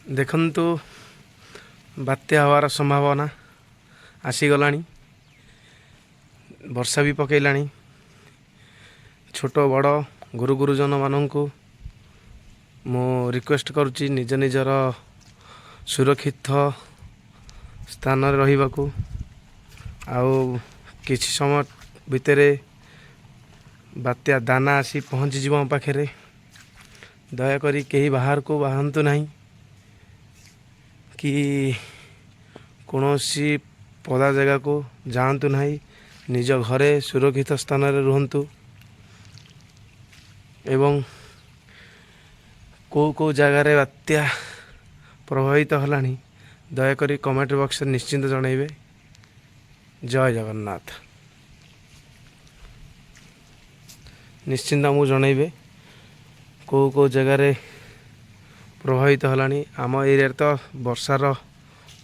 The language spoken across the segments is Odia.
ଦେଖନ୍ତୁ, ବାତ୍ୟା ହେବାର ସମ୍ଭାବନା ଆସିଗଲାଣି, ବର୍ଷା ବି ପକାଇଲାଣି। ଛୋଟ ବଡ଼ ଗୁରୁ ଗୁରୁଜନମାନଙ୍କୁ ମୁଁ ରିକ୍ୱେଷ୍ଟ କରୁଛି ନିଜ ନିଜର ସୁରକ୍ଷିତ ସ୍ଥାନରେ ରହିବାକୁ। ଆଉ କିଛି ସମୟ ଭିତରେ ବାତ୍ୟା ଦାନା ଆସି ପହଞ୍ଚିଯିବ ଆମ ପାଖରେ। ଦୟାକରି କେହି ବାହାରକୁ ବାହାରନ୍ତୁ ନାହିଁ କି କୌଣସି ପଦା ଜାଗାକୁ ଯାଆନ୍ତୁ ନାହିଁ। ନିଜ ଘରେ ସୁରକ୍ଷିତ ସ୍ଥାନରେ ରୁହନ୍ତୁ। ଏବଂ କେଉଁ କେଉଁ ଜାଗାରେ ବାତ୍ୟା ପ୍ରଭାବିତ ହେଲାଣି, ଦୟାକରି କମେଣ୍ଟ ବକ୍ସରେ ନିଶ୍ଚିନ୍ତ ଜଣାଇବେ। ଜୟ ଜଗନ୍ନାଥ। ନିଶ୍ଚିନ୍ତ ଆମକୁ ଜଣାଇବେ କେଉଁ କେଉଁ ଜାଗାରେ ପ୍ରଭାବିତ ହେଲାଣି। ଆମ ଏରିଆରେ ତ ବର୍ଷାର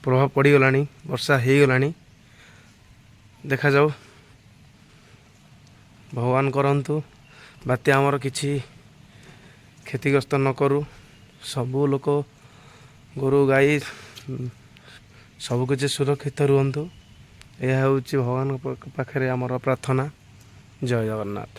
ପ୍ରଭାବ ପଡ଼ିଗଲାଣି, ବର୍ଷା ହେଇଗଲାଣି। ଦେଖାଯାଉ, ଭଗବାନ କରନ୍ତୁ ବାତ୍ୟା ଆମର କିଛି କ୍ଷତିଗ୍ରସ୍ତ ନ କରୁ। ସବୁ ଲୋକ, ଗୋରୁ ଗାଈ ସବୁକିଛି ସୁରକ୍ଷିତ ରୁହନ୍ତୁ, ଏହା ହେଉଛି ଭଗବାନଙ୍କ ପାଖରେ ଆମର ପ୍ରାର୍ଥନା। ଜୟ ଜଗନ୍ନାଥ।